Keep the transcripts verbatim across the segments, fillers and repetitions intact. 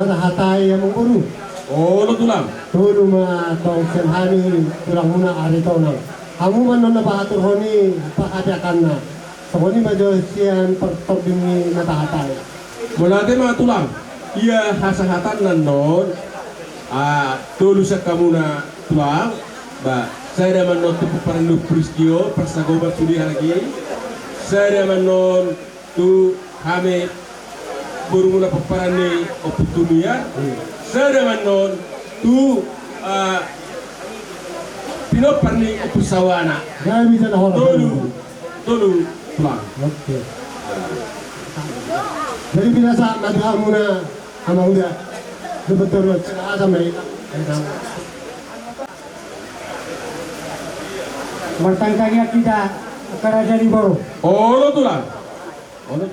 Mata hatai amang boru. Olo tulang. Tolu ma tong sian hami tulangmuna Aritonang. Hamu ma annon na pahaturhon i panghapeakanna. Songon i ma jo sian partording ni mata hatai. Mauliate ma tulang. Ia hasahatanna annon. Ah, tolu sian hamuna tulang. Ba, sada ma annon tu pomparan ni Ompu Riski, parsagopan sude halak i. Sada ma annon tu hami borumuna pomparan ni Ompu Tumiar. Sada ma annon tu, ah, pinompar ni Ompu Sawana. Gabe jala horas. Tolu, tolu tulang. Oke. Jadi biasa mata hamuna amang uda. Betul. Ada mai. Martangiang hita angka raja ni boru. Olo tulang. Olo.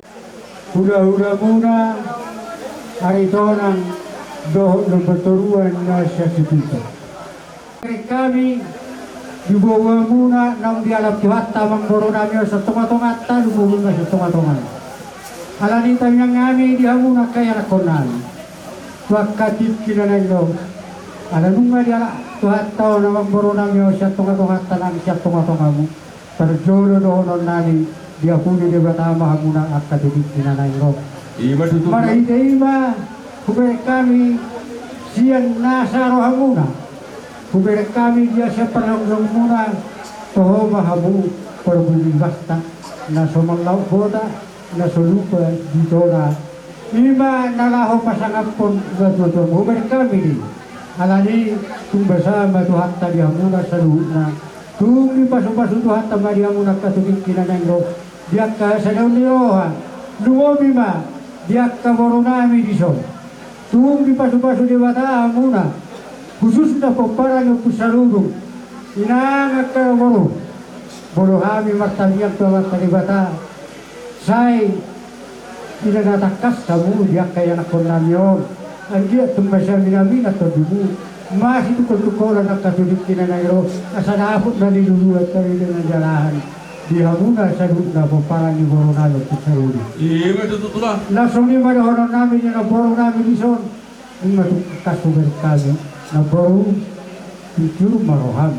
Hulahulamuna Aritonang dohot na martoruan na sian Sipita. Hami di boamuna naung dialap Tuhanta amang boru nami on sian tongatonganta, lumobi ma sian tongatonganta. Alani tangiang hami di hamuna angka ianakhon nami. Tu angka tingki na naeng ro. Ala nunga dialap Tuhanta on amang boru nami on sian tongatonganta nang sian tongatongamu. Parjolo dohonon nami, diampuni Debata ma hamuna angka tingki na naeng ro. Ima tutu. Marhite i ma hubereng hami sian nasa rohamuna. Hubereng hami di sian parlongloonmuna, toho ma hamu parbue ni basta na so manlaok bota, na so lupa di tona. Ima na laho pasangaphon natuatuamu, hubereng hami do i. Alani tung basa ma Tuhanta di hamuna saluhutna. Tung dipasupasu Tuhanta ma di hamuna angka tingki na naeng ro. Di angka sanaon ni roha, lumobi ma di angka boru nami dison. Tung dipasupasu Debata hamuna, khususna pomparan ni Ompu Sarudung. Inang angka boru, molo hami martangiang tu Amanta Debata, sai inang na tangkas hamu di angka ianakhon nami on. Anggiat tung maminaminan tondimu, masitungkoltungkolan angka tingki na naeng ro, asa dapot na niluluan, tarida na nijalahan di hamuna saluhutna pomparan ni boru nami Ompu Sarudung. Ima tutu tulang. Na songon i ma dohonon nami di namboru nami dison. Ima tung tangkas hubereng hami, namboru, pinjur ma roham.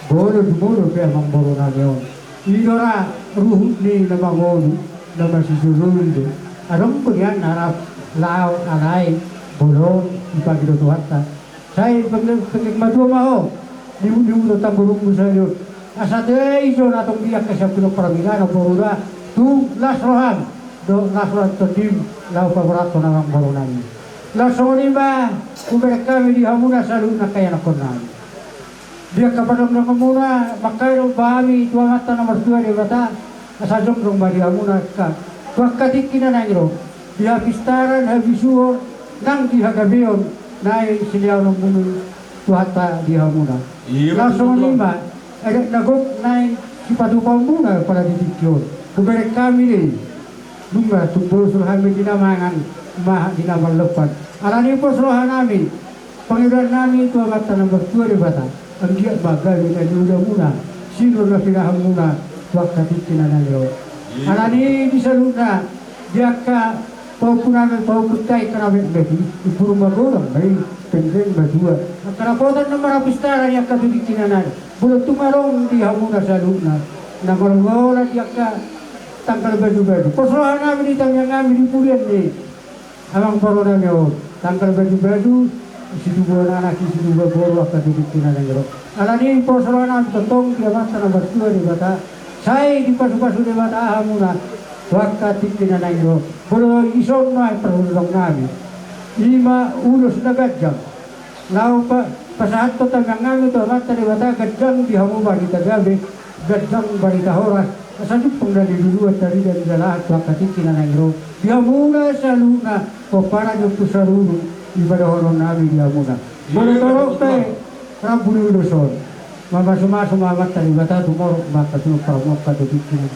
Molo jumolo pe amang boru nami on, i do ra ruhut ni na mangolu, na masijoloi do. Adong do nian na rap laho alai bolon dipangido Tuhanta. Sai penggeng, penggeng matua ma ho. Nimu, nimu do tamborungmu sajo. Asa teha i jo na tong di angka sian pinompar mina na boru da. Tung las roham dohot las roha ni tondim laho paborathon amang boru nami. Las songon i ma hubereng hami di hamuna saluhutna angka ianakhon nami. Di angka pardonganmuna, mangkatai do hami tu Amanta na martua Debata, asa jongjong ma di hamuna angka, tu angka tingki na naeng ro, di hapistaran, habisuhon, nang di hagabeon, na i silehononmuna Tuhanta di hamuna. Ima tutu tulang. Las songon i ma, adat na gok na i sipatupaonmuna pala di tingki on. Hubereng hami do i. Nunga tumbosul hami di na mangan, maha di na marlompan. Alani pos roha nami, pangidoan nami tu Amanta na martua Debata, anggiat ma gabe na niulamuna, sinur na pinahanmuna, tu angka tingki na naeng ro. Alani di saluhutna, di angka pahompu nami, pahompu tai angka na metmet i, imbur magodang ma i, penggeng matua. Angka dapotan na marhapistaran di angka tingki na naeng ro. Molo tung adong di hamuna saluhutna na marmola di angka tanggal bajubaju, pos roha nami di tangiang nami di pudian ni amang boru nami on, tanggal bajubaju, situbuan anak i, situbuan boru angka tingki na naeng ro. Alani pos roha nami tongtong di Amanta na martua Debata, sai dipasupasu Debata hamuna tu angka tingki na naeng ro. Molo dison ma parhundang nami, ima ulos na ganjang. Laho pa, pasahathon tangiang nami tu Amanta Debata, ganjang di hamu barita gabe, ganjang barita horas, asa jumpang na niluluan, tarida na nijalahan tu angka tingki na naeng ro. Di hamuna saluhutna pomparan ni Ompu Sarudung, i ma dohonon nami di hamuna. Molo torop pe rambu ni ulos on, mamasumasu ma Amanta Debata tumorop ma angka sinumpang on angka tingki na.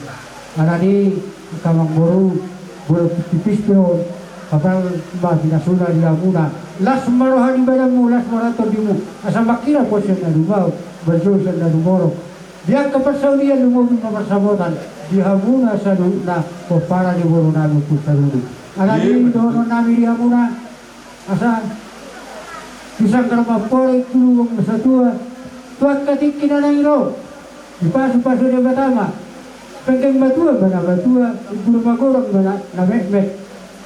Alani angka amang boru, boru tipis do on, apal ma pinasuna di hamuna. Las ma roha ni badanmu, las ma roha ni tondimu. Asa mangkira pos sian na dumao, marjou sian na dumorop. Di angka parsaulian lumobi ma parsamotan di hamuna saluhutna pomparan ni boru nami Ompu Sarudung. Alani dohonon nami di hamuna, Asa disanggar ma amporik tu lubang na satua, tu angka tingki na naeng ro. Dipasupasu Debata ma, penggeng matua ma na matua, umbur ma godang ma na metmet.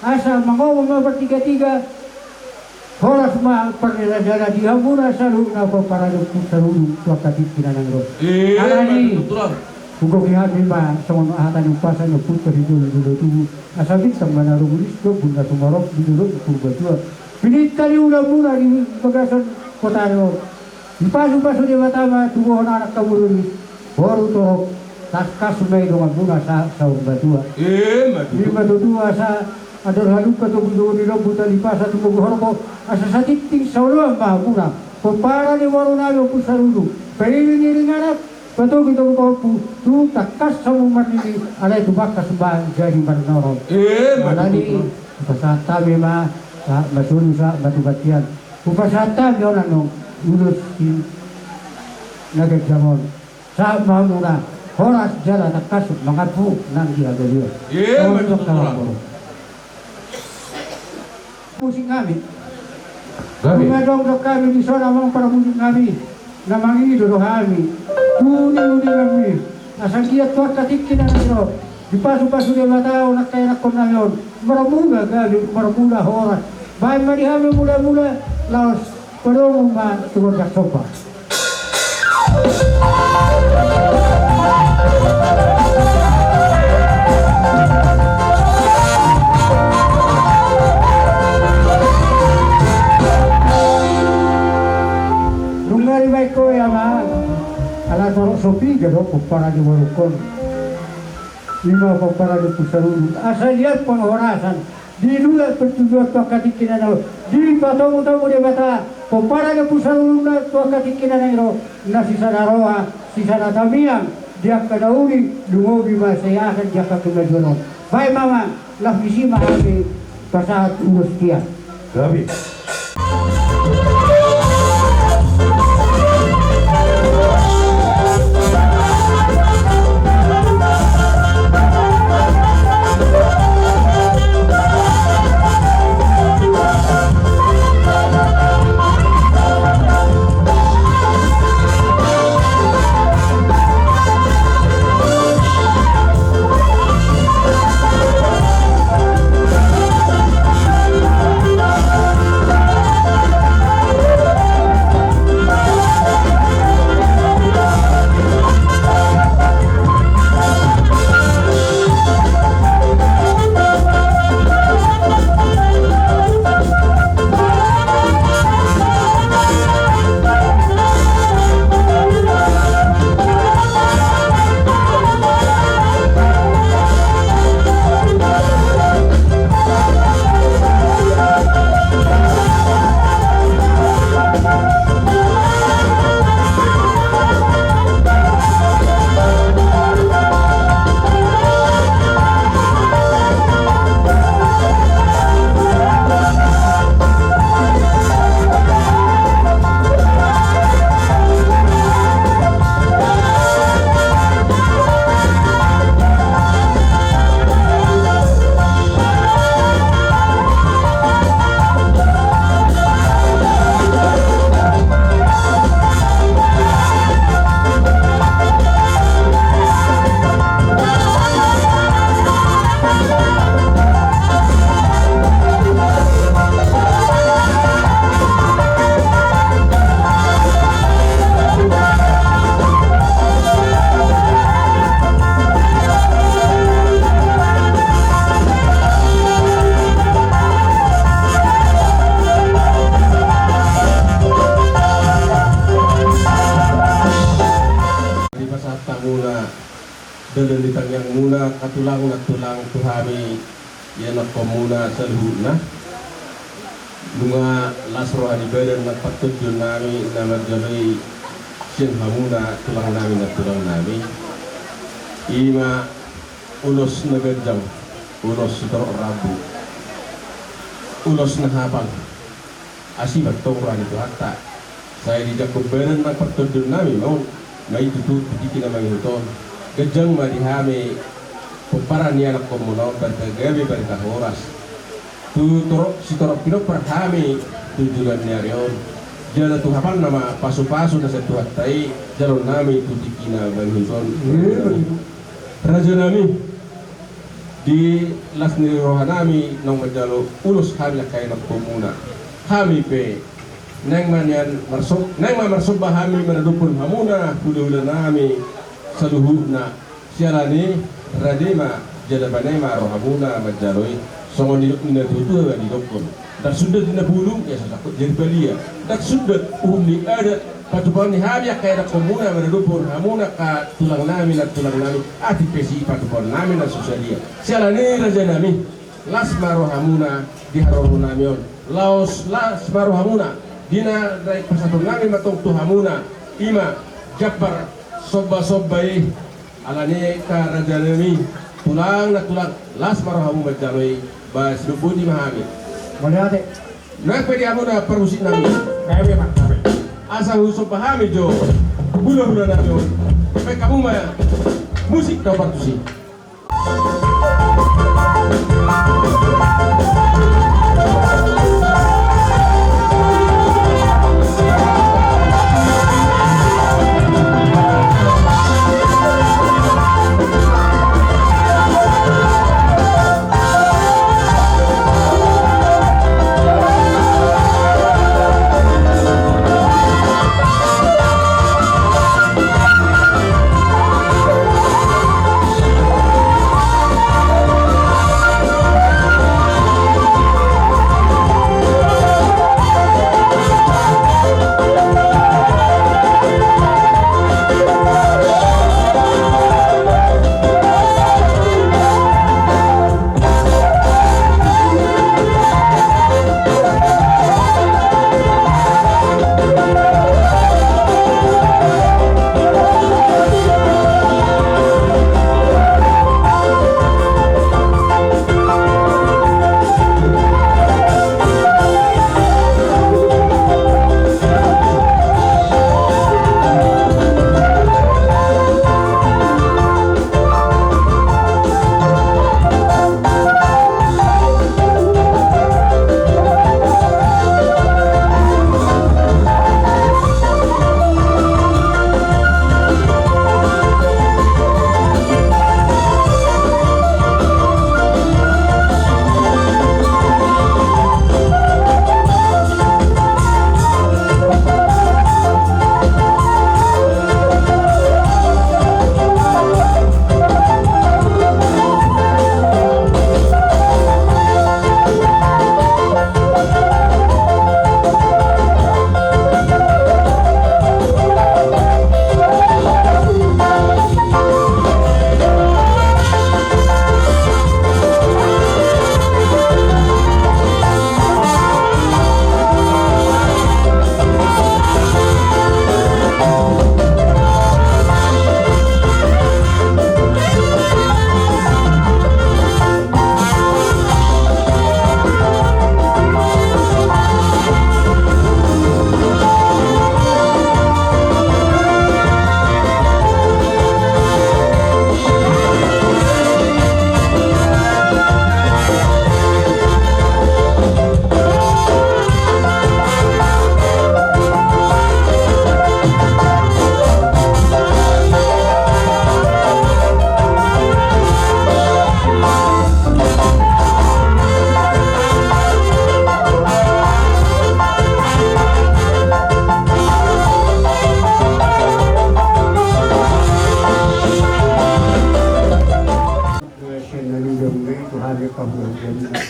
Asa mangomo ma partigatiga, horas ma pardaladala di hamuna saluhutna pomparan ni Ompu Sarulu tu angka tingki na naeng ro. Alani i, hugohi hami ma songon hata ni umpasa ni ompunta sijolo-jolo tubu. Asa bintang ma na rumiris, tombun na sumarok di dolok ni Purbatua. Pinangido ni ulaonmuna di bagasan kota on, dipasupasu Debata ma tubuhon anak hamu riris, boru torop, tangkas ma i donganmuna sa-, saur matua. I ma tutu. Asa andor halumpang, togu-togu ni lombu, tali pasa tumogu horbo, asa satintin saoloan ma hamuna pomparan ni borunami Ompu Sarulu, pairing-iring anak, patogu-togu pahompu, tung tangkas hamu marnini, alai tumangkas ma jadi marnono. I ma tutu. Alani i, hupasahat hami ma sahat ma solu sahat ma tu bontean. Hupasahat hami on annon ulos si na ganjang on. Sahat ma hamuna horas jala tangkas mangampu nang di hagabeon. I ma tutu. Musik nami. Gabe. Nunga adong do hami dison, amang parmusik nami, na mangido do hami tu uninguninganmi, asa anggiat tu angka tingki na naeng ro, dipasupasu Debata on angka ianakkon nami on, marmula gabe, marmula horas. Baen ma di hami mula-mula, laos padomu ma tu gondang somba. Nunga dibaen ho i, amang, ala torop so piga do pomparan ni borungkon. I ma pomparan ni Ompu Sarulu, asa dian panghorasan, dilulak pertujuan tu angka tingki na naeng ro, dipatomutomu Debata pomparan ni Ompu Sarulu na tu angka tingki na naeng ro, na sisada roha, sisada tangiang di angka na uli, lumobi ma sian i di angka kemajuan on. Baen ma, amang, laos disi ma hami pasahat ulos tiar. Gabe. Dipasahat hamuna dalan ni tangiangmuna, angka tulang na tulang tu hami, ianakkonmuna saluhutna. Nunga las roha ni badan nang partondionnami na manjalo i sian hamuna tulangnami na tulangnami. I ma ulos na ganjang, ulos sitorop rambu, ulos na hapal. Asi ma antong roha ni Tuhanta. Sai dijangkon badan nang partondionnami ma on, ma i tutu tu tingki na mangihut on. Ganjang ma di hami pomparan ni anakkonmuna on, barita gabe, barita horas. Tu torop, sitorop pinompar hami tu joloan ni ari on. Jala tu hapalna ma pasupasu na sian Tuhanta i, jaloonnami tu tingki na mangihut on. Rajanami, di las ni rohanami naung manjalo ulos hami angka ianakhonmuna. Hami pe naeng ma nian marsom-, naeng ma marsomba hami manadophon hamuna hulahulanami saluhutna. Siala ni i, rade ma jala bane ma rohamuna manjalo i, songon nidok ni natuatua ma didokhon. Ndang sundat di na bulung, ia so sangkut jadi palia. Ndang sundat uhum ni adat, patupaon ni hami angka ianakhonmuna manadophon hamuna angka tulangnami, nantulangnami, atik pe sipatupaonnami na so sadia. Siala ni i, rajanami, las ma rohamuna di harorobotnami on. Laos las ma rohamuna di na naeng pasahatonnami ma tong tu hamuna, i ma jambar sombasomba i. Ala ni i, rajanami, tulang nantulang, las ma rohamu manjalo i, ba sidok boti ma hami. Mauliate. Nang pe di hamuna parmusiknami. Gabe ma, gabe. Asa husomba hami jo hulahulanami on. Baen hamu ma musik na partusi.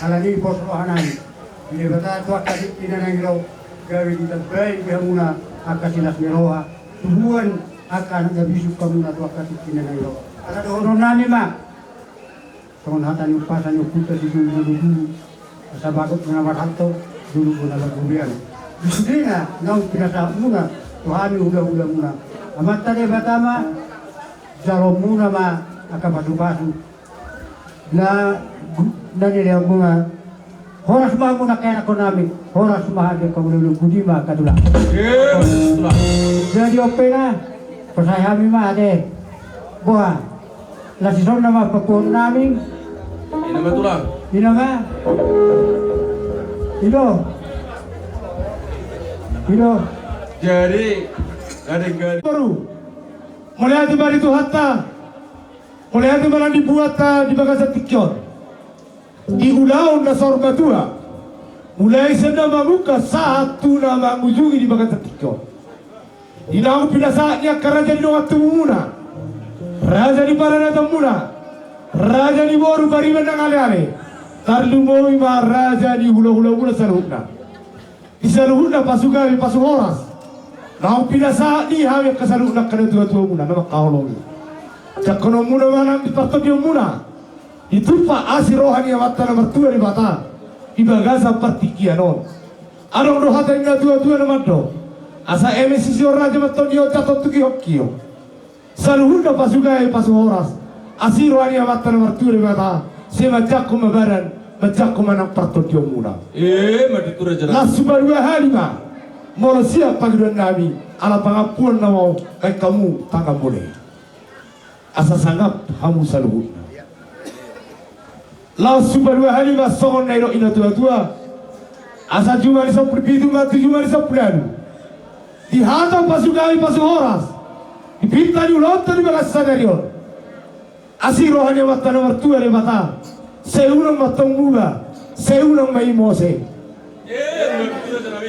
Ala ni i pos rohanami di Debata tu angka tingki na naeng ro, gabe ditambai di hamuna angka silas ni roha, tubuan angka anak na bisuk hamuna tu angka tingki na naeng ro. Ala dohononnami ma songon hata ni umpasa ni ompunta si Jolo Jolo Tubu, asa bagot do na marhalto, jolo do na marbubean. Di sudena naung pinasahatmuna tu hami hulahulamuna, Amanta Debata ma jaloonmuna ma angka pasupasu na, na nilehonmuna. Horas ma hamu angka ianakhonnami, horas ma hami angka hulahulamuna, boti ma angka tulang. Jadi on pe na, pasahat hami ma ate. Boha, laos dison nama papuhonnami. Ina ma tulang. Ina ma. Ido. Ido. Jadi, dari gari. Baru. Mauliate ma di Tuhanta. Mauliate ma di Tuhanta di bagasan tingki on. Di ulaon na saur matua. Mulai sian na mamungka sahat tu na mangujungi di bagasan tingki on. Di naung pinasahat ni angka raja ni dongan tubumuna, raja ni paradatonmuna, raja ni boru pariban nang aleale, tarlumobi ma raja ni hulahulamuna saluhutna. Di saluhutna pasu gabe pasu horas. Naung pinasahat ni hami angka saluhutna angka natuatuamuna na mangkaholongi. Jangkononmuna ma nang di partondionmuna. Ditumpak asi roha ni Amanta na martua Debata di bagasan partingkian on. Adong do hata ni natuatua na mandok, asa eme sisihon raja mantong dihon, jaton tu gihon hian. Saluhutna pasu gabe pasu horas. Asi roha ni Amanta na martua Debata, sai manjangkon ma badan, manjangkon ma nang partondionmuna. Las upa dua hali ma. Molo sian pangidoannami ala pangampuon na mau baen hamu tanganmuna i. Asa sangap hamu saluhutna. Laos upa dua hali ma songon na nidok ni natuatua. Asa juma ni sampulu pitu ma tu juma ni sampulu ualu. Di hata pasu gabe pasu horas, di pinta ni ulaonta di bagasan sadari on, asi roha ni Amanta na martua Debata, sai unang ma tong muba, sai unang ma i mose.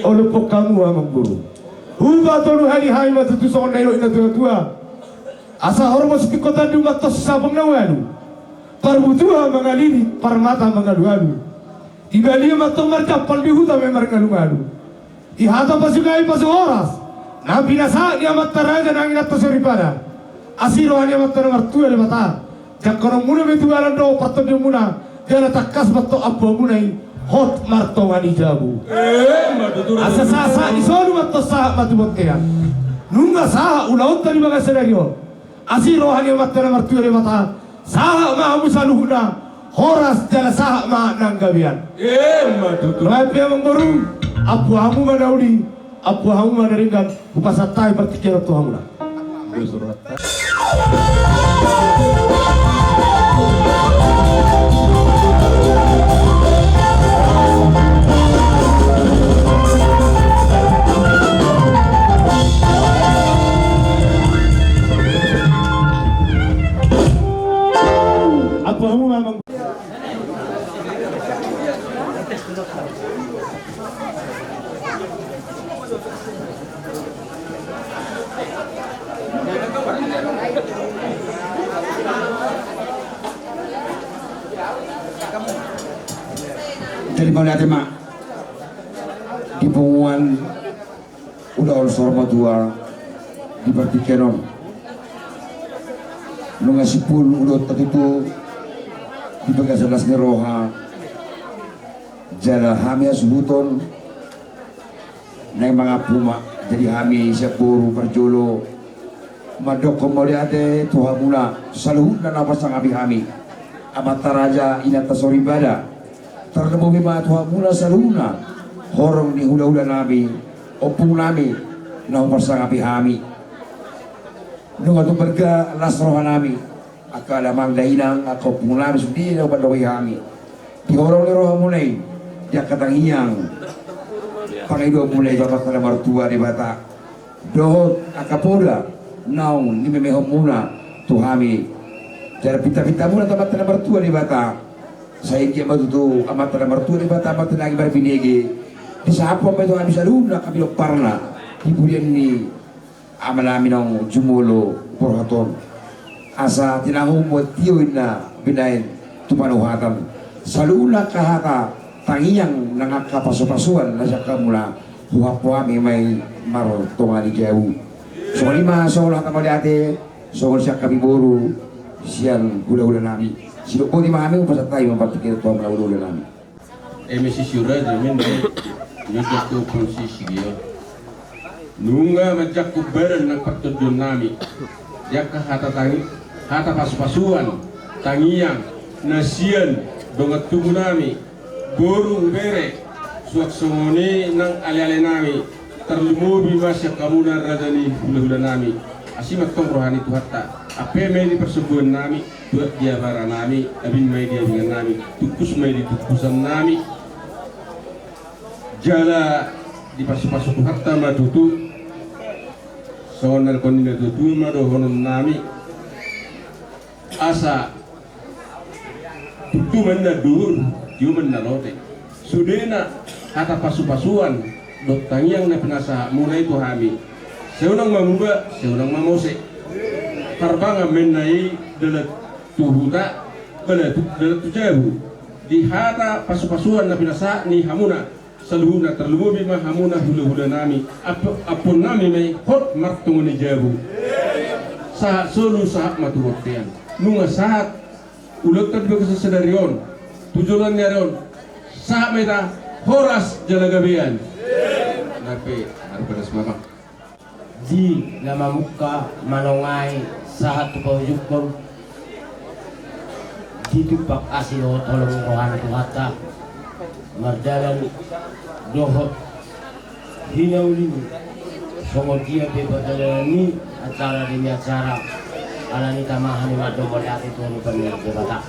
Olo, pok hamu amang boru. Upa tolu hali hami ma tutu songon na nidok ni natuatua. Asa horbo sitingko tandu mantong sisapung na ualu. Parbutuha mangalilit, parmata mangalualu. Di balian mantong marjampal, di huta ma i marngalungalu. Di hata pasu gabe pasu horas na pinasahat ni amanta raja nang inanta soripada, asi roha ni Amanta na martua Debata, jangkononmuna ma i tu badan dohot partondionmuna, jala tangkas mantong ampuanmuna i hot martonga ni jabu. Asa sahat-sahat ni solu mantong sahat ma tu bontean. Nunga sahat ulaonta di bagasan sadari on, asi roha ni Amanta na martua Debata, sahat ma hamu saluhutna horas jala sahat ma nang gabean. Ima tutu. Bahen pe amang boru, ampuan hamu ma na uli, ampuan hamu ma na denggan. Hupasahat hami partingkian on tu hamuna. Ampuan hamu ma amang. Jadi mauliate ma di punguan ulaon saur matua di partingkian on. Nunga simpul ulaonta tutu di bagasan las ni roha. Jala hami hasuhuton naeng mangampu ma. Jadi hami sian boru parjolo mandokkon mauliate tu hamuna saluhutna na pasangapi hami, amanta raja, inanta soripada. Tarlumobi ma tu hamuna saluhutna horong ni hulahulanami, ompungnami na huparsangapi hami. Nunga tung balga las rohanami, angka damang dainang, angka ompungnami sude na hupandokei hami. Di horong ni rohamuna i, di angka tangiang pangidoanmuna i tu Amanta na martua Debata, dohot angka poda naung nimemehonmuna tu hami. Jala pintapintamuna tu Amanta na martua Debata, sai anggiat ma tutu Amanta na martua Debata, Amanta na agi marbinege, disahaphon ma i tu hami saluhutna angka pinomparna di pudian ni amanami naung jumolo borhat on. Asa tinahu ma tio inna binaen tu panuhatan. Saluhutna angka hata tangiang nang angka pasupasuan na sian hamuna, huhaphon hami ma i martonga ni jabu. Songon i ma songon hata mauliate songon sian hami boru sian hulahulanami. Sidok boti ma hami, hupasahat hami ma partingkian on tu hamuna hulahulanami. Eme sisihon raja ma i, nunga manjangkon badan nang partondionnami. Di angka hata tangi, hata pasupasuan, tangiang na sian dongan tubunami, boru, bere, suang songon i nang alealenami. Tarlumobi ma sian hamuna raja ni hulahulanami. Asi ma tong roha ni Tuhanta. Ampe ma i di parsombuannami, tuat di abaranami, abing ma i di abingannami, tungkus ma i di tungkusannami. Jala dipasupasu Tuhanta ma tutu. Songon na nidok ni natuatua ma dohononnami. Asa tutu ma ninna duhur, tio ma ninna lote. Sudena hata pasupasuan dohot tangiang na pinasahatmuna i tu hami, sai unang ma muba, sai unang ma mose. Tarbangan ma ninna i dalan tu huta, dalan tu, dalan tu jabu. Di hata pasupasuan na pinasahat ni hamuna saluhutna, tarlumobi ma hamuna hulahulanami, ampu-, ampuonnami ma i hot martonga ni jabu. Sahat solu sahat ma tu bontean. Nunga sahat ulaonta di bagasan sadari on tu joloan ni ari on, sahat ma hita horas jala gabean. Nape harpadas mama. Di na mamungka manongai sahat tu paujungkon, ditumpak asi dohot holong ni rohana Tuhanta, mardalan dohot hinaulimi songon dia pe pardalanan ni acara demi acara, ala ni tamaha ni mandok mauliate tu hami panitia Debata.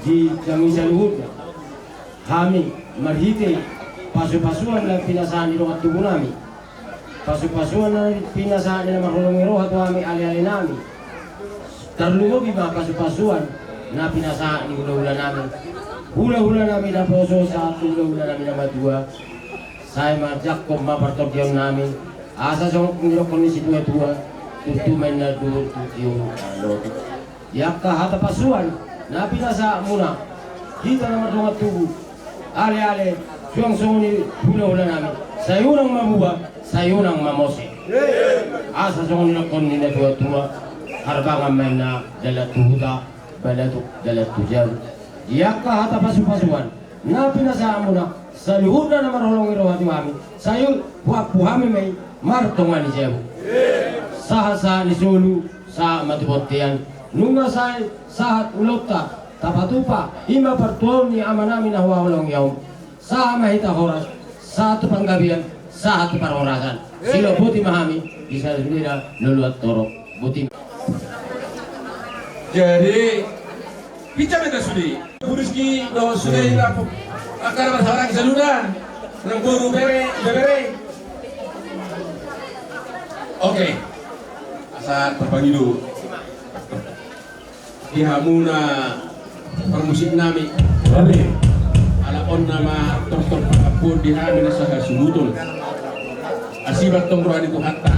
Di hami saluhutna, hami marhite pasupasuan na pinasahat ni dongan tubunami, pasupasuan na pinasahat ni na marholong ni roha tu hami alealenami, tarlumobi ma pasupasuan na pinasahat ni hulahulanami, hulahulanami naposo sahat tu hulahulanami na matua. Sai manjangkon ma partondionnami, asa songon nidokkon ni situatua, tutu ma ninna duhur, tio ma ninna lote. Di angka hata pasupasu na pinasahatmuna, hita na mardongan tubu, aleale, suang songon i hulahulanami, sai unang ma muba, sai unang ma mose. Asa songon nidokkon ni natuatua, harbangan ma ninna dalan tu huta, balatuk dalan tu jabu. Di angka hata pasupasuan na pinasahatmuna, saluhutna na marholong ni roha tu hami, sai huampu hami ma i martonga ni jabu. Sahat sahat ni solu sahat ma tu bontean. Nunga sai sahat ulaonta tapatupa, i ma partuaon ni amanami na huhaholongi on. Sahat ma hita horas, sahat tu panggabean, sahat tu parhorasan. Silop boti ma hami, di sada sudena loloan torop. Boti ma. Jadi, pinjam ma hita sude. Buriski dohot sude, ira angka na marhahamaranggi saluhutna. Nang boru, bere, ibebere. Oke. Asa tarpangido di hamuna parmusiknami. Ala on nama tortor pangampuon di hami na sahasuhuton. Asi ma antong roha ni Tuhanta.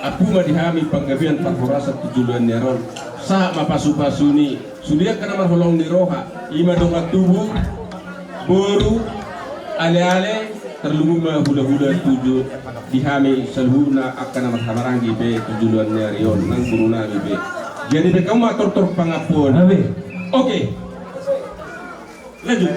Ampu ma di hami panggabean parhorasan tu joloan ni ari on. Sahat ma pasupasu ni sude angka na marholong ni roha, i ma dongan tubu, boru, aleale, tarlumobi ma hulahula tu jo-, di hami saluhutna angka na marhahamaranggi pe tu joloan ni ari on, nang borunami pe. Jadi bahen hamu ma tortor pangampuon. Oke. Lanjut.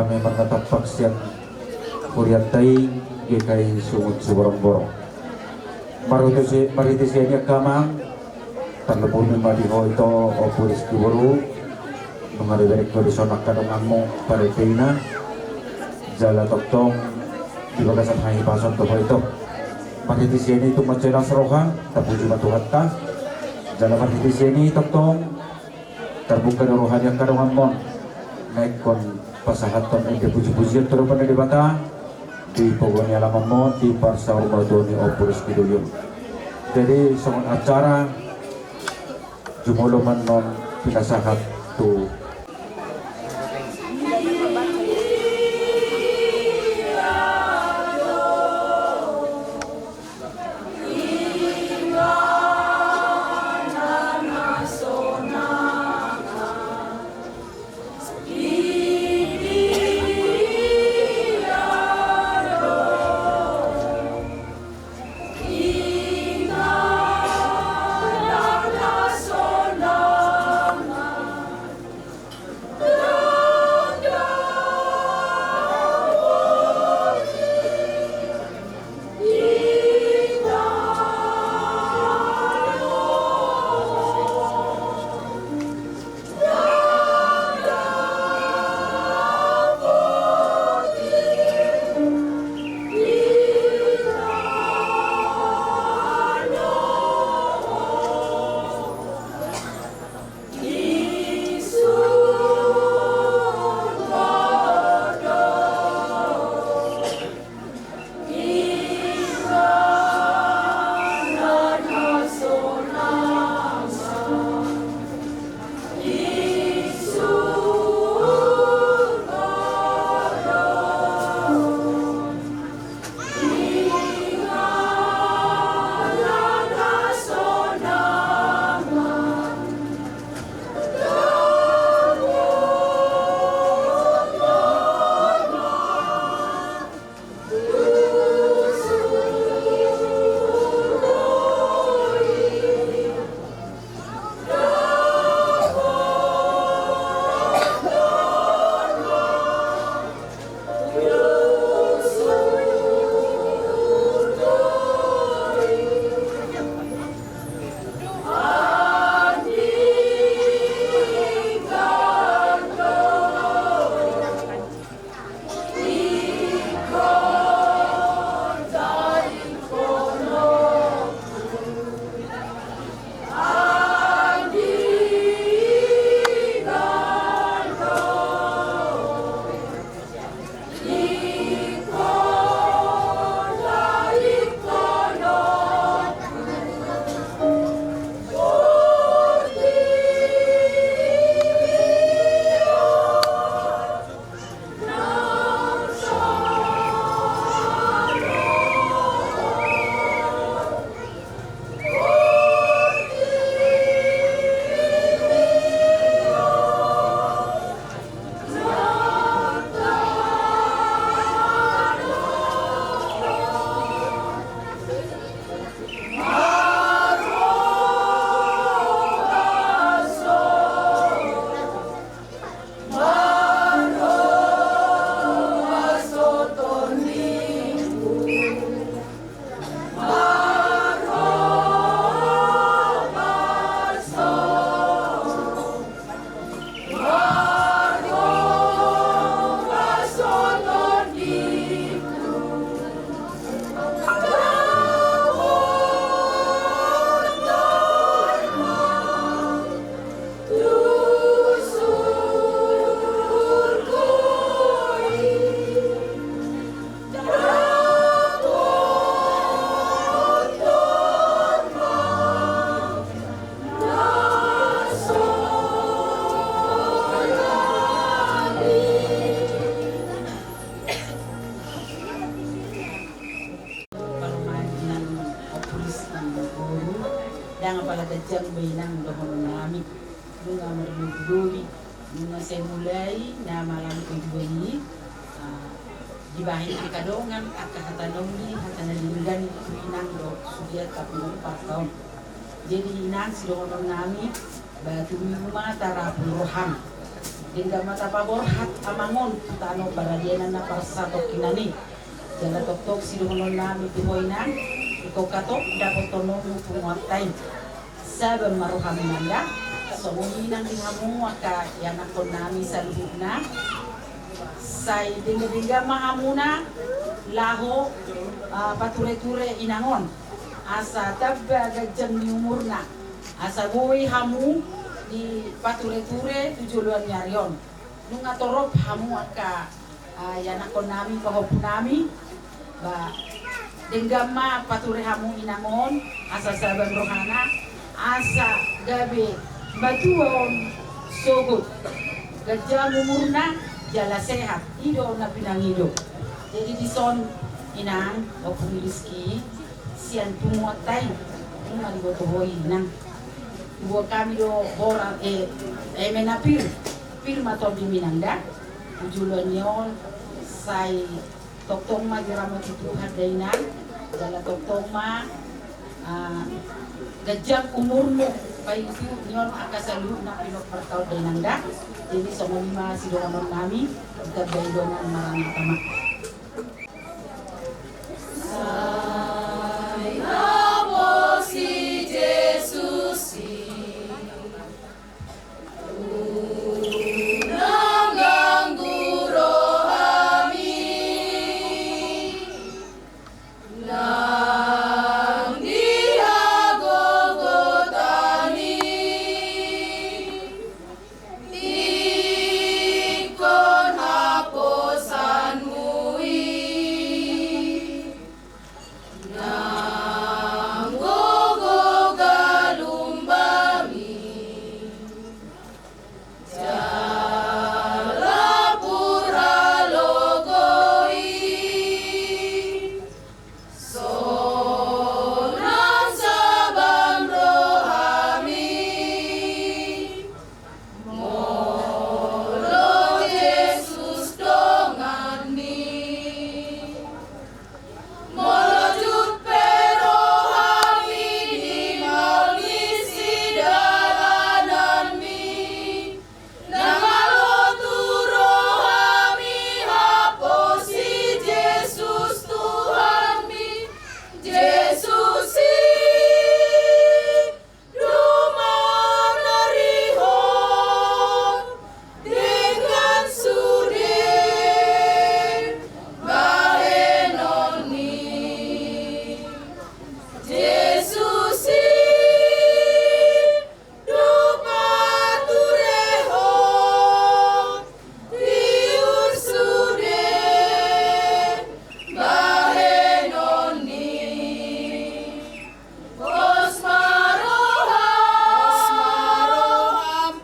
Hami marnatampak sian hurianta i, G K I Sungut Siborongborong. Marhite sian i angka amang, tarlumobi ma di ho ito Ompu Rizky boru, nunga dibereng ho dison angka donganmu parentena, jala tongtong di bagasan hahipason do ho ito. Marhite sian i tung mansai las roha, tapuji ma Tuhanta. Jala marhite sian i tongtong tarbuka do roha ni angka donganmon na ingkon pasahathon ende pujipujian tu adopan ni Debata di pogu ni alamanmon di parsaurmatuaon ni Ompu Rizky Doyong. Jadi songon acara jumolo ma annon pinasahat tu Palomaan inang Ompu Rizky boru, ndang apala ganjang be inang dohonon nami. Nunga marlobi-lobi, nunga sai mulai na malam kedua i, ah, dibahen angka dongan angka hata na uli, hata na denggan tu inang dohot sude angka pinompar on. Jadi inang, sidohonon nami, ba tumiru ma tarapul roham. Denggan ma tapaborhat amang on tu tano paradianan na parsatongkinan i. Jala tongtong sidohonon nami tu ho inang, ingkon hatop dapothononmu punguanta i. Sabar ma rohamu inang da. Songon i nang di hamu angka ianakhon nami saluhutna. Sai denggan-denggan ma hamuna laho, ah, pature-ture inang on, asa tamba ganjang ni umurna, asa boi hamu dipature-ture tu joloan ni ari on. Nunga torop hamu angka, ah, ianakhon nami, pahompu nami, ba, denggan ma pature hamu inang on, asa sabar rohana, asa gabe matua on sogot, ganjang umurna, jala sehat. I do na pinangido. Jadi dison inang, ompu ni Rizky, sian punguanta i, nunga diboto ho i inang. Diboan hami do horas, eh, eme na pir, pir ma tondim inang da. Tu joloan ni on, sai tongtong ma diramoti Tuhan da inang, jala tongtong ma, ah, ganjang umurmu, paihutihut ni on angka saluhutna pilok martaon da inang da. Jadi songon i ma sidohonon nami, ditandai dongan Maranatha ma. Sai haposi Jesus i. Unang ganggu rohami, nang di hagogotan i, ingkon haposanmu i. Nang gogo galumbang i, jala pur halogo i, sonang sabam rohami, molo Jesus donganmi. Molo jut pe rohami di maol ni sidalananmi, nang alo tu rohami haposi Jesus Tuhanmi, Jesus i. Dumangari ho, denggan sude bahenonni. Jesus i, dung pature ho, tiur sude bahenonni. Pos ma roham,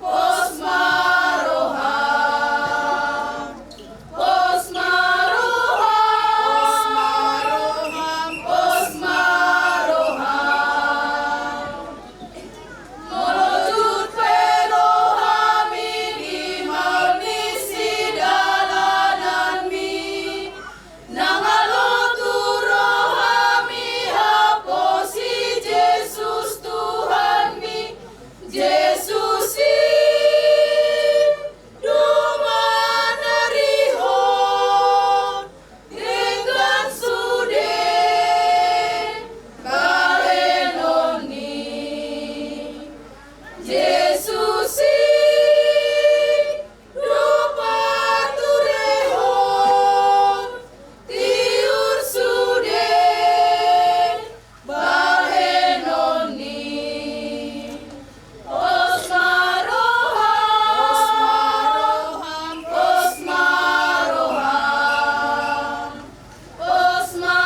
pos ma roham, pos ma roham, pos ma roham. Molo jut pe rohami di maol ni sidalananmi, nang alo tu rohami haposi Jesus Tuhanmi, Jesus i. Dumangari ho, denggan sude bahenonni. Jesus i, dung pature ho, tiur sude bahenonni. Pos ma roham, pos ma roham, pos ma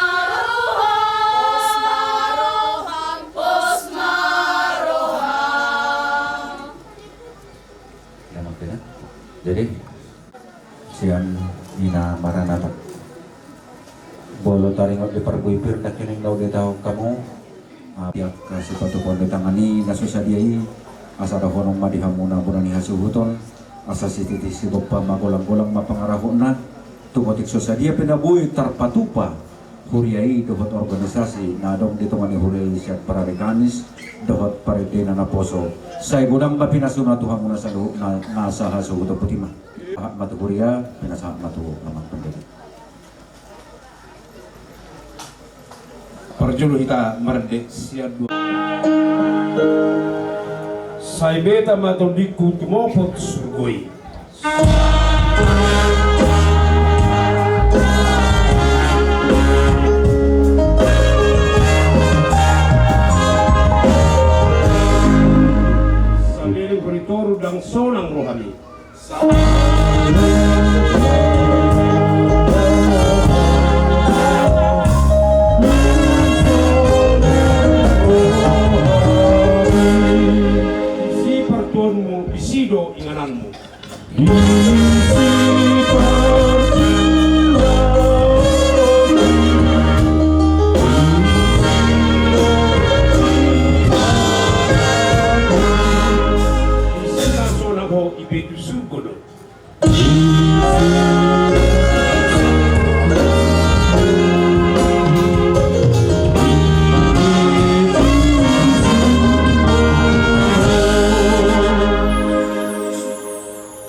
roham, pos ma roham. Jadi, sian ina Maranatha. Molo taringot di parbue pir, nangkining na hudok hamu, ah, pihak, ah, sipatupaon ni tangan i na so sadia i, asa dohonon ma di hamu na bona ni hasuhuton, asa sititi sigompa ma, golanggolang ma pangarahutna, tu otik so sadia pe na boi tarpatupa Huria i dohot organisasi na adong di tonga ni huria i sian parari Kamis dohot parende na naposo. Sai godang ma pinasuna tu hamuna saluhutna, na sahat suhut puti ma. Sahat ma tu huria, pinasahat ma tu amang pandita. Parjolo hita marende sian dua. Sai beta ma tondingku tumopot surgo i. Saleleng hori toru ndang sonang rohami. Disi partuonmu, disi do ingananmu. Disi na sonang ho, ipe tu surgo do.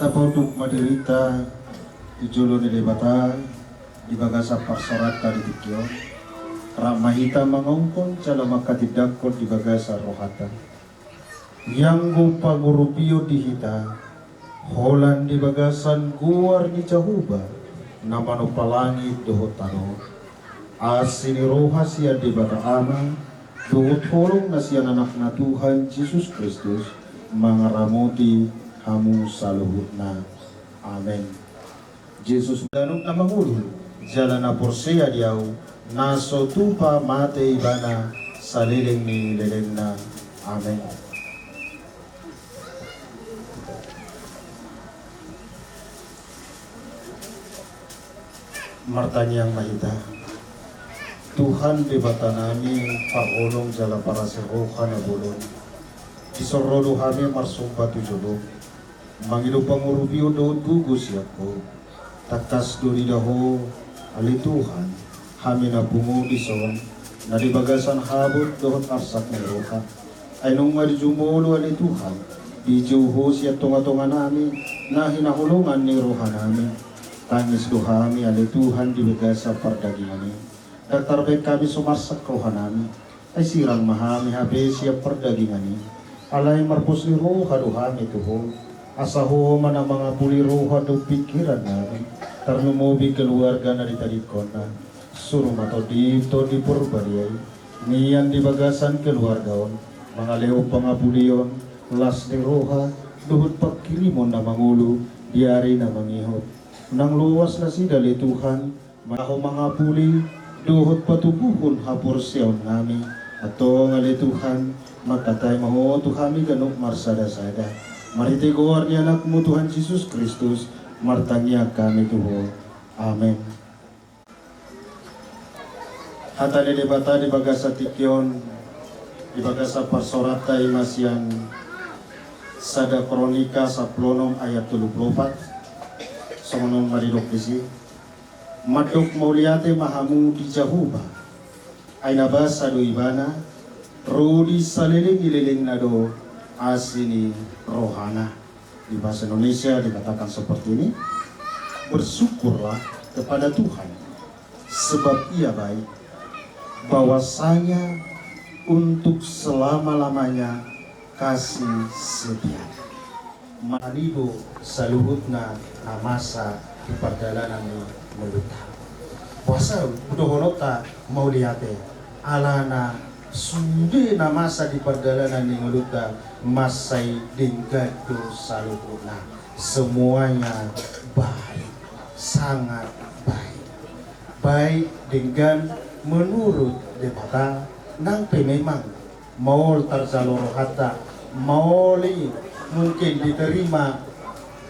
Tapaunduk ma dirinta di jolo ni Debata di bagasan parsaoranta di tingki on. Rap ma hita mangaungkon jala manghatindanghon di bagasan rohanta. Ianggo pangurupion di hita, holan di bagasan goar ni Jahowa, na manompa langit dohot tano. Asi ni roha sian Debata Ama, dohot holong na sian Anakna Tuhan Jesus Kristus, mangaramoti hamu saluhutna. Amen. Jesus ganup na mangolu, jala na porsea di Ahu, na so tupa mate ibana saleleng ni lelengna. Amen. Martangiang ma hita. Tuhan Debata nami, parholong jala parasi roha na bolon. Dison ro do hami marsomba tu jolom. Mangido pangurupion dohot gogo sian Ho. Tangkas do diida Ho, ale Tuhan, hami na pungu dison, na di bagasan habot dohot arsak ni roha. Ai nunga di jumolo ale Tuhan, dijou Ho sian tongatonga nami, na hinaholongan ni roha nami. Tangis do hami ale Tuhan di bagasan pardagingan i. Ndang tarbaen hami so marsak roha nami. Ai sirang ma hami hape sian pardagingan i. Alai marpos ni roha do hami tu Ho. Asa Ho ma na mangapuli roha dohot pingkiran nami. Tarlumobi keluarga na ditadingkonna. Suru ma Tondi, Tondi Porbadia i. Nian di bagasan keluarga on. Mangalehon pangapulion, las ni roha, dohot panghirimon na mangolu, di ari na mangihut. Unang loas nasida ale Tuhan, ma Ho mangapuli, dohot patumpuhon haporseaon nami. Antong ale Tuhan, mangkatai ma Ho tu hami ganup marsadasada. Marhite goar ni Anakmu Tuhan Jesus Kristus, martangiang hami tu Ho. Amen. Hata ni Debata di bagasan tingki on, di bagasan parsaoranta i ma sian Sada Kronika sampulu onom ayat tolu pulu opat, songon on ma didok disi. Mandok mauliate ma hamu di Jahowa, ai na basa do Ibana, ro di saleleng ni lelengna do asi ni rohana. Di bahasa Indonesia dikatakan seperti ini, bersyukurlah kepada Tuhan, sebab Ia baik, bahwasanya untuk selama-lamanya kasih setia. Mangido saluhutna na masa di pardalanan ni ngolunta. Boasa dohononta mauliate? Alana sude na masa di pardalanan ni ngolunta, mansai denggan do saluhutna. Semuanya baik, sangat baik. Baik, denggan, menurut Debata. Nang pe memang maol tarjalo rohanta, maol i mungkin diterima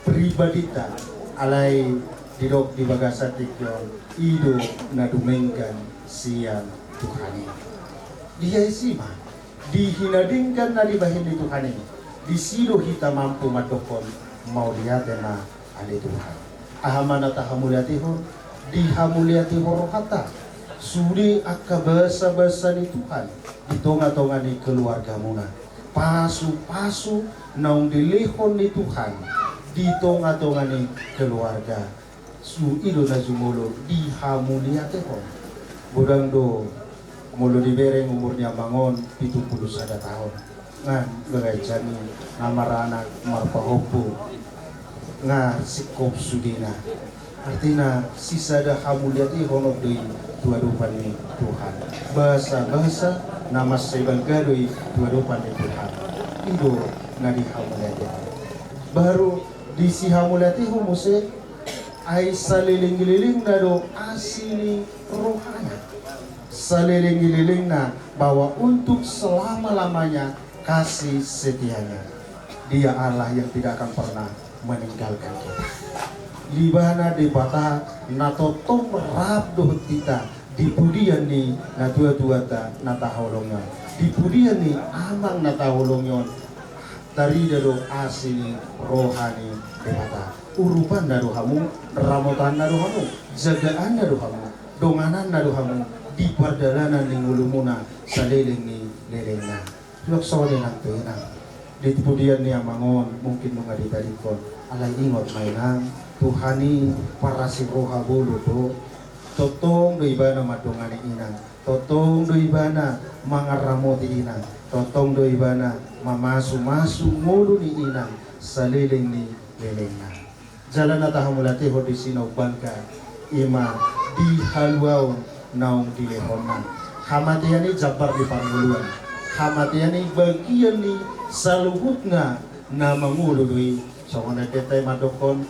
pribadinta, alai didok di bagasan tingki on, i do na dumenggan sian Tuhan i. Dia isi ma, di hinadenggan na dibahen ni Tuhan i, disi do hita mampu mandokkon mauliate ma ale Tuhan. Aha ma na tahamuliatehon? Dihamuliatehon rohanta. Sude angka basabasa ni Tuhan di tongatonga ni keluargamuna. Pasupasu naung dilehon ni Tuhan di tongatonga ni keluarga. Su i do na jumolo dihamuliatehon. Godang do molo dibereng umur ni amang on pitu pulu sada taon. Nga gabe jani na maranak marpahompu. Nga singkop sudena. Artina sisada hamuliatehon do i tu adopan ni Tuhan. Basabasa na mansai balga do i tu adopan ni Tuhan. I do na dihamuliatehon. Baru disihamuliatehon muse, ai saleleng-lelengna do asi ni rohana. Saleleng-lelengna bahwa untuk selama-lamanya kasih setianya. Dia Allah yang tidak akan pernah meninggalkan kita. Ibana Debata na tongtong rap dohot hita di pudian ni natuatuanta na taholongi on, di pudian ni amang na taholongi on. Tarida do asi ni roha ni Debata. Urupanna do hamu, ramotanna do hamu, jagaanna do hamu, dongananna do hamu di pardalanan ni ngolumuna saleleng ni lelengna. Suang songon i nang pe inang, di pudian ni amang on mungkin nunga ditadingkon. Alai ingot ma inang, Tuhan i parasi roha bolon do. Tongtong do ibana mandongani inang. Tongtong do ibana mangaramoti inang. Tongtong do ibana mamasumasu ngolu ni inang saleleng ni lelengna. Jala na tahamuliatehon disi na umbalga, i ma di haluaon naung dilehonna. Hamatean i jambar ni parngoluan. Hamatean i bagian ni saluhutna na mangolu do i. Songon endenta i mandokkon,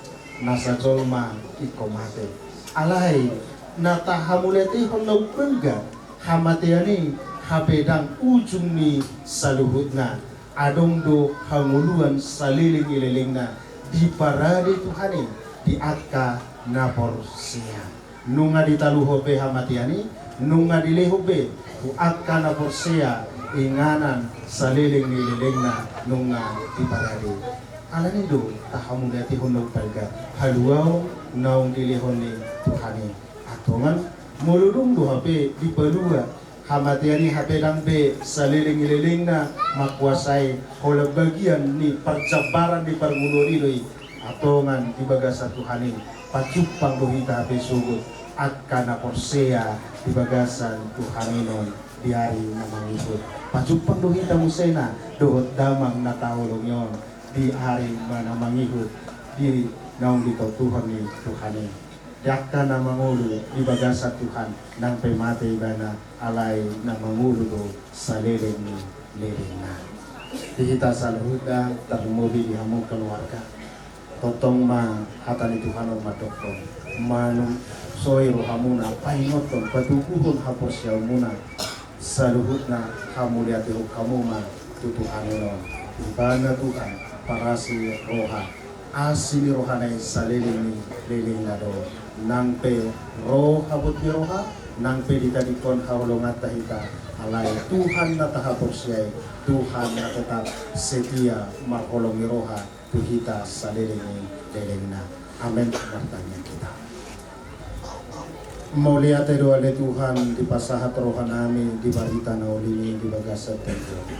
nasa jolma ingkon mate. Alai na tahamuliatehon na umbalga, hamatean i hape ndang ujung ni saluhutna. Adong do hangoluan saleleng ni lelengna diparade Tuhan i di angka na porsea. Nunga ditaluhon be hamatean i, nunga dilehon be tu angka na porsea inganan saleleng ni lelengna nunga diparade. Alani do tahamuliatehon na umbalga haluaon naung dilehon ni Tuhan i. Antong molo dung do hape dipalua hamatean i, hape ndang be saleleng ni lelengna mangkuasai, holan bagian ni parjambaran ni parngoluan i do i. Antong di bagasan Tuhan i pajumpang do hita hape sogot angka na porsea di bagasan Tuhan i non di ari na mangihut. Pajumpang do hita musena dohot damang na taholongi on di ari na mangihut di naung ditontuhon ni Tuhan i. Di angka na mangolu di bagasan Tuhan, nang pe mate ibana, alai na mangolu do saleleng ni lelengna. Di hita saluhutna, tarlumobi di hamu keluarga. Tongtong ma hata ni Tuhan on mandokkon, manusoi rohamuna, paingothon, patubuhon haporseaonmuna. Saluhutna hamuliatehon hamu ma tu Tuhan i non. Ibana Tuhan parasi roha. Asi ni rohana i saleleng ni lelengna do. Nang pe ro habot ni roha, nang pe ditadingkon haholonganta hita, alai Tuhan na tahaporseai, Tuhan na tetap setia marholong ni roha tu hita saleleng ni lelengna. Amen. Martangiang hita. Mauliate do ale Tuhan dipasahat rohanami di barita na uli i di bagasan tingki on.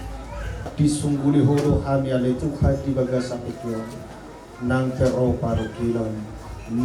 Disungguli Ho do hami ale Tuhan di bagasan tingki on. Nang pe ro parungkilon,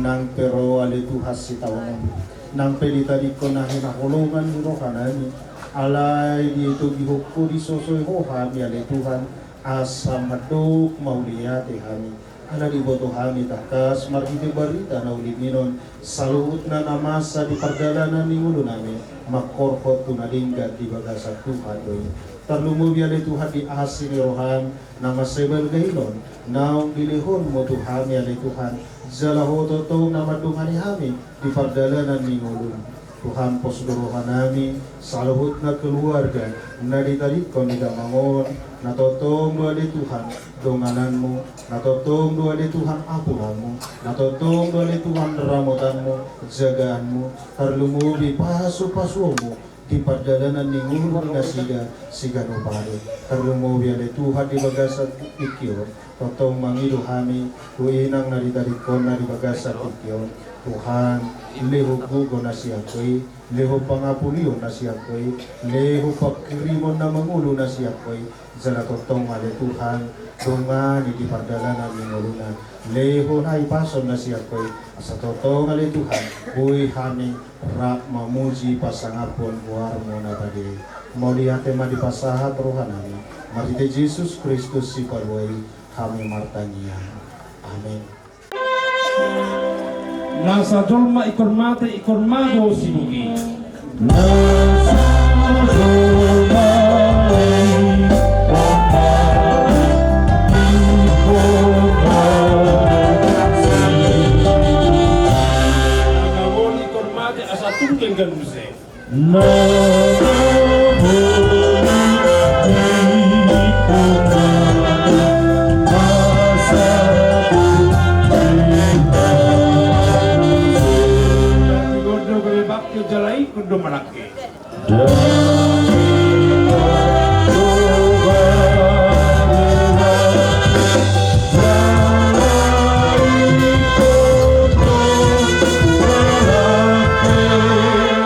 nang pe ro ale Tuhan sitaonon, nang pe ditadingkon na hinaholongan ni rohanami, alai ditogihon Ho, disosoi Ho hami ale Tuhan, asa mandok mauliate hami. Ala diboto hami tangkas marhite barita na uli i non, saluhutna na masa di pardalanan ni ngolunami, mangkorhon tu na denggan di bagasan Tuhan do i. Tarlumobi ale Tuhan di asi ni roham na mansai balga i non, naung dilehonmu tu hami ale Tuhan, jala Ho tongtong na mandongani hami di pardalanan ni ngolum. Tuhan, pos do rohanami, saluhutna keluarga na ditadingkon ni damang on, na tongtong do ale Tuhan dongananmu, na tongtong do ale Tuhan apulanmu, na tongtong do ale Tuhan ramotanmu, jagaanmu, tarlumobi pasupasuonmu di pardalanan ni ngolu ni nasida siganup ari. Tarlumobi ale Tuhan di bagasan tingki on, tongtong mangido hami tu inang na ditadingkonna di bagasan tingki on. Tuhan, lehon gogo na sian Ho i, lehon pangapulion na sian Ho i, lehon panghirimon na mangolu na sian Ho i, jala tongtong ma ale Tuhan, dongani di pardalanan ni ngoluna, lehon hahipason na sian Ho i, asa tongtong ale Tuhan, boi hami rap mamuji pasangaphon goar-Mu na badia i. Mauliate ma dipasahat rohanami, marhite Jesus Kristus Sipalua i, hami martangiang. Amen. Nasa jolma ingkon mate, ingkon mago sibogi. Nasa jolma ingkon mate, ingkon mago sibogi. Nasa jolma ingkon mate, asa tung denggan muse. Na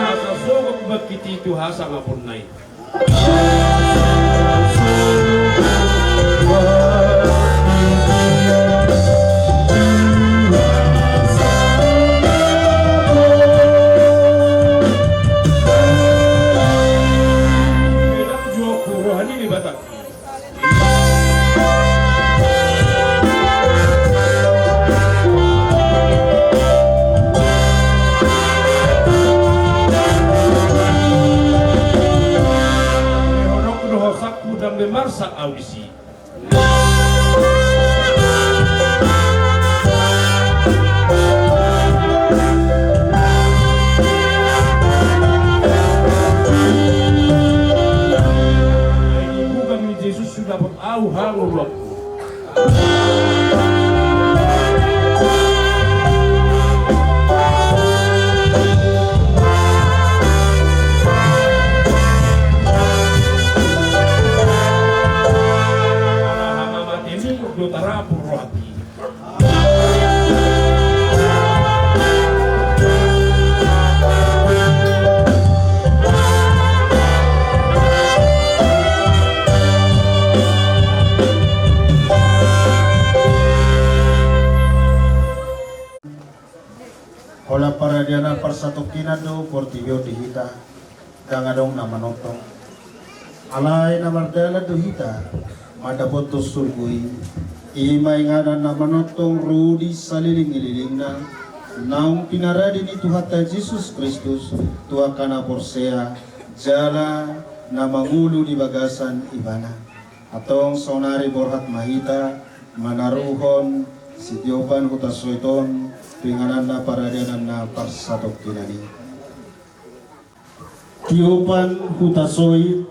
Asa sogot bangkit i tu hasangaponna i. Roha ni Debata. Dohononku do hosangku, dambe marsak ahu disi. Ai di bugam ni Jesus so dapot ahu hangoluanku. Ala hamamatemi do tarapul rohangki. Holan paradianan parsatongkinan do portibi on di hita. Ndang adong na manongtong. Alai na mardalan do hita mandapothon surgo i. I ma inganan na manongtong ro di saleleng ni lelengna, naung pinarade ni Tuhanta Jesus Kristus tu angka na porsea jala na mangolu di bagasan Ibana. Antong saonari borhat ma hita manaruhon sitiopan hutasoit on tu inganan na paradianan na parsatongkinan i. Tiopan hutasoit.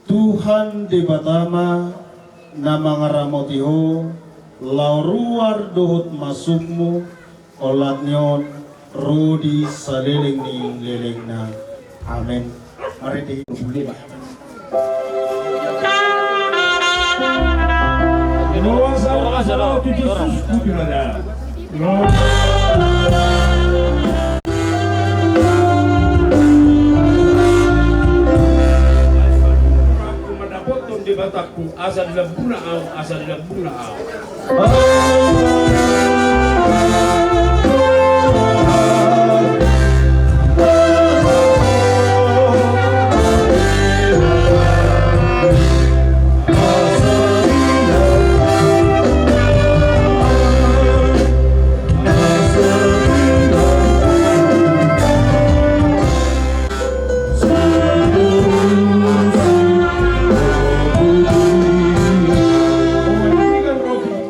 Tuhan Debata ma na mangaramoti ho laho ruar dohot masukmu, olat ni on ro di saleleng ni lelengna. Amen. Mari di Loas au asa lao tu Jesus, Putrana. Loas. Mandapothon Debatangku, asa di lambungna au, asa di lambungna au.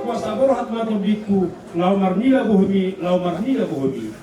Kuasa borhat ma tondingku, laho marnida bohimi, laho marnida bohimi.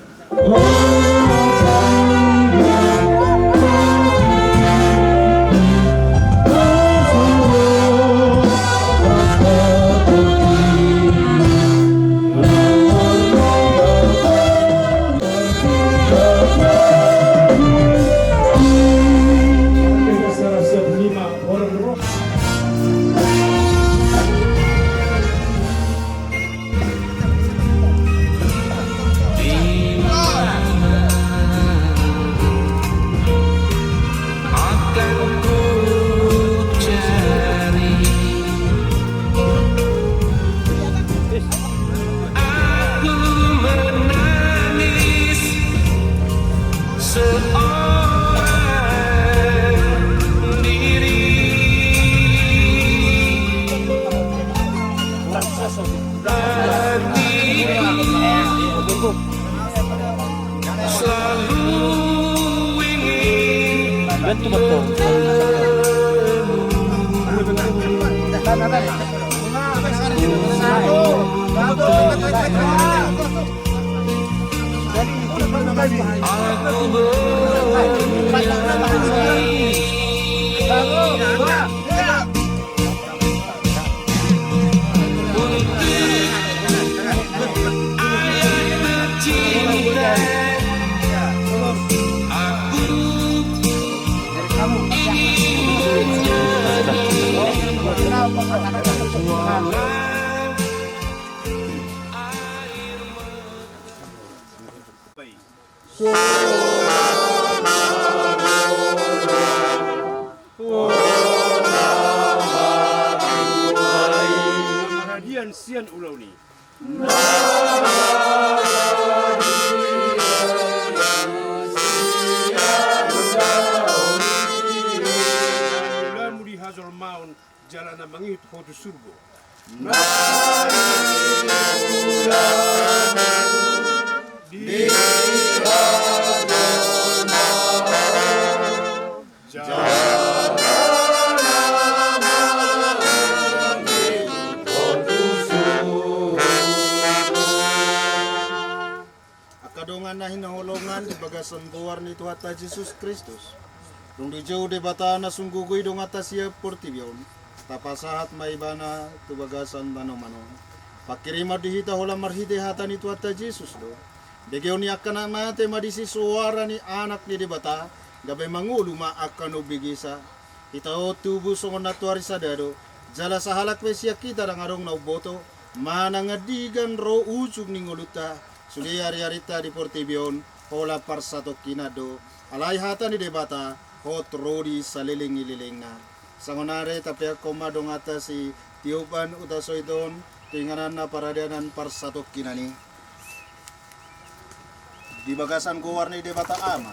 Sian ulaon i. Ulamu di hajolmaon jala na mangihut ho tu surgo. Di hajolmaon. Angka dongan na hinaholongan di bagasan goar ni Tuhanta Jesus Kristus. Dung dijou Debata na sungguh-sungguh i donganta sian portibi on, tapasahat ma Ibana tu bagasan tanoman on. Pangkirimon di hita holan marhite hata ni Tuhanta Jesus do. Begeon ni angka na mate ma disi soara ni Anak ni Debata, gabe mangolu ma angka na umbegesa. Hita on tubu songon na tuari sada do, jala sahalak pe sian hita ndang adong na umboto, manang andigan ro ujung ni ngolunta, sude ari-arinta di portibi on, holan parsatongkinan do, alai hata ni Debata, hot ro di salelenglelengna. Songon i do tapeakhon ma donganta sitiop an uta soit on, tu inganan na paradanan parsatongkinan i. Di bagasan goar ni Debata Ama,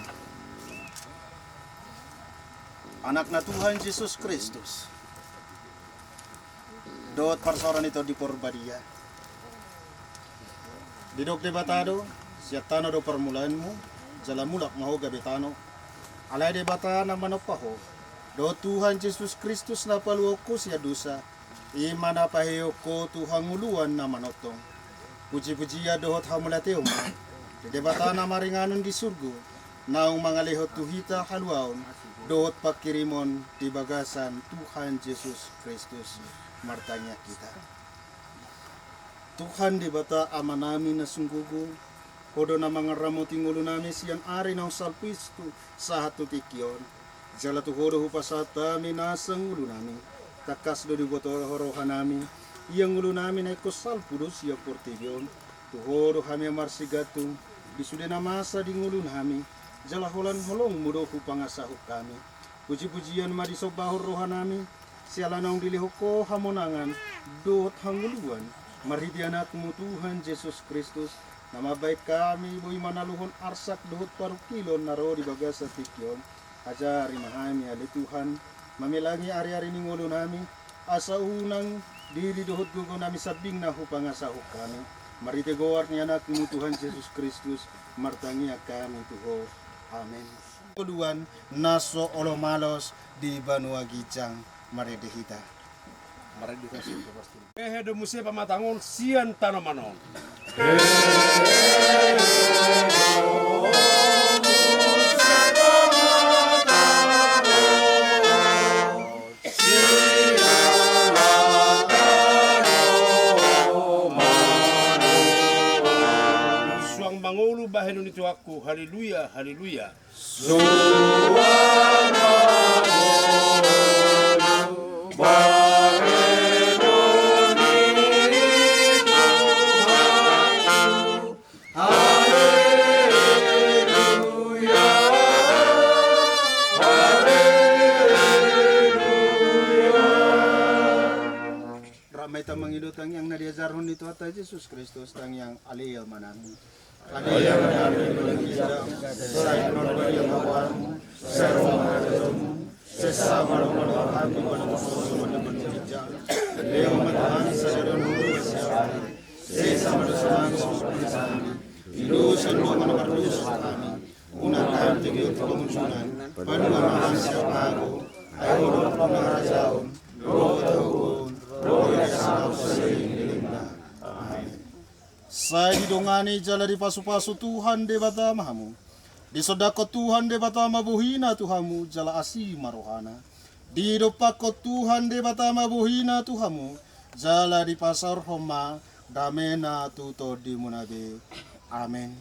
Anakna Tuhan Jesus Kristus, dohot parsaoran ni Tondi Parbadia. Didok Debata do, sian tano do parmulaanmu, jala mulak ma ho gabe tano. Alai Debata na manompa ho, dohot Tuhan Jesus Kristus na paluahon ho sian dosa, i ma na paheheon ho tu hangoluan na manongtong. Puji-pujian dohot hamauliateon ma di Debata na maringanan di surgo, naung mangalehon tu hita haluaon dohot pangkirimon di bagasan Tuhan Jesus Kristus. Martangiang hita. Tuhan Debata Amanami na sungguh-sungguh, Ho do na mangaramoti ngolunami sian ari naung salpu i sahat tu tingki on. Jala tu Ho do hupasahat hami nasa ngolunami. Tangkas do diboto Ho rohanami, ia ngolunami na ingkon salpu do sian portibi on. Tu Ho do hami marsigantung di sude na masa di ngolunami. Jala holan holongmu do hupangasahon hami. Puji-pujian ma disombahon rohanami, siala naung dilehon Ho hamonangan dohot hangoluan marhite Anakmu Tuhan Jesus Kristus, na mambahen hami boi manaluhon arsak dohot parungkilon na ro di bagasan tingki on. Ajari ma hami ale Tuhan, mamelangi ari-ari ni ngolunami, asa unang diri dohot gogonami sambing na hupangasahon hami. Marhite goar ni Anakmu Tuhan Jesus Kristus, martangiang hami tu Ho. Amen. Ngoluan na so olo malos di banua ginjang. Marende hita. Marende hita. Hehe do muse pamatang on sian tanoman on. Suang mangolu bahenon ni Tuhanku. Haleluya, haleluya. Suang mangolu bahenon ni Tuhanku. Haleluya, haleluya. Rap ma hita mangido tangiang na diajarhon ni Tuhanta Jesus Kristus, tangiang Ale Amanami. Ale Amanami na di banua ginjang, sai pinarbadia ma goarmu, sai ro ma harajaonmu, sai sahat ma lomo ni roham di banua on songon na di banua ginjang. Lehon ma tu hami sadari on harajaon siapari. Sesa ma dosanami songon na sesa hami di dosa ni dongan na mardosa tu hami. Unang hami togihon tu pangunjunan, Paluahon ma hami sian pangago, ai Ho do na harajaon, dohot hagogoon, dohot hasangapon saleleng ni lelengna. Amen. Sai didongani jala dipasupasu Tuhan Debata ma hamu. Disondangkon Tuhan Debata ma bohina tu hamu jala asi ma rohana. Didompakkon Tuhan Debata ma bohina tu hamu jala dipasaorhon ma damena tu tondimuna be. Amen.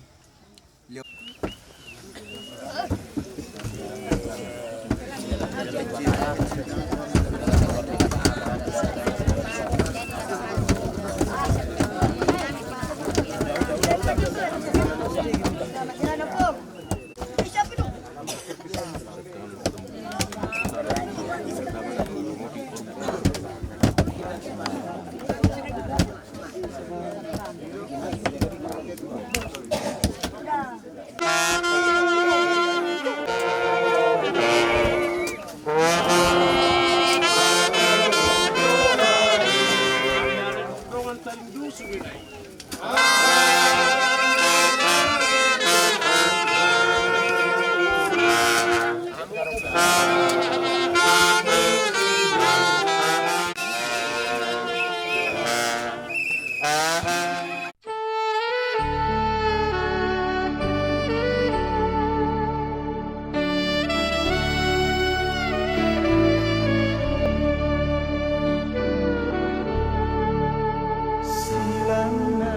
Silang na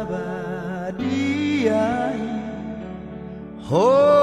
badia i, ho